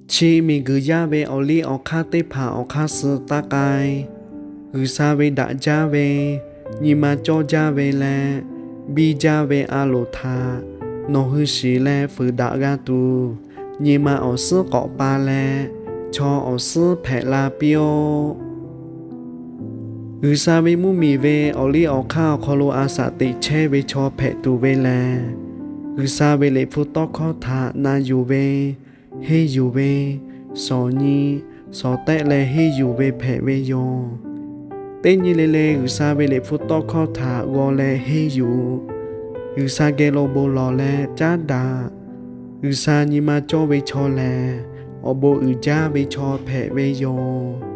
Chi miˬguiˬ yaˇ ve awˬ liˇ awˬ hk'aˇ teˇ hpaˍ awˬ hk'aˇ suh taˇ k'ai. G'uiˬsha ve daꞈ jaˇ ve, nyi ma cawˇ jaˇ ve leh biˇ jaˇ ve a loˍ htaꞈ nawˬ hui shiˍ leh fuiˍ daꞈ g'a tuˬ, nyi ma awˬ suhˉ k'awꞈ pa leh chaw awˬ suhˉ hpehꞈ la piˇ-oˆ. G'uiˬsha ve mvuhˇmiˬ ve awˬ liˇ awˬ hk'aˇ awˬ hk'aw lo a shaꞈ teꞈ chehˇ ve chaw hpehꞈ tuˬ ve lehˬ, G'uiˬsha ve Liꞈ hpu tawˇ hkawˇ htaꞈ na yuˬ ve, henˇ yuˬ ve, shawˍ nyi, shawˍ tehˆ leh henˇ yuˬ ve hpehꞈ ve yoˬ. Teˇ nyi le le G'uiˬsha ve Liꞈ hpu tawˇ hkawˇ htaꞈ g'aw leh henˇ yuˬ, G'uiˬsha geh lo bon lawˬ leh caˉ daꞈ. G'uiˬsha nyi ma cawˇ ve chaw lehˬ, awˬ bon uiˍ jaˇ ve chaw hpehꞈ ve yoˬ.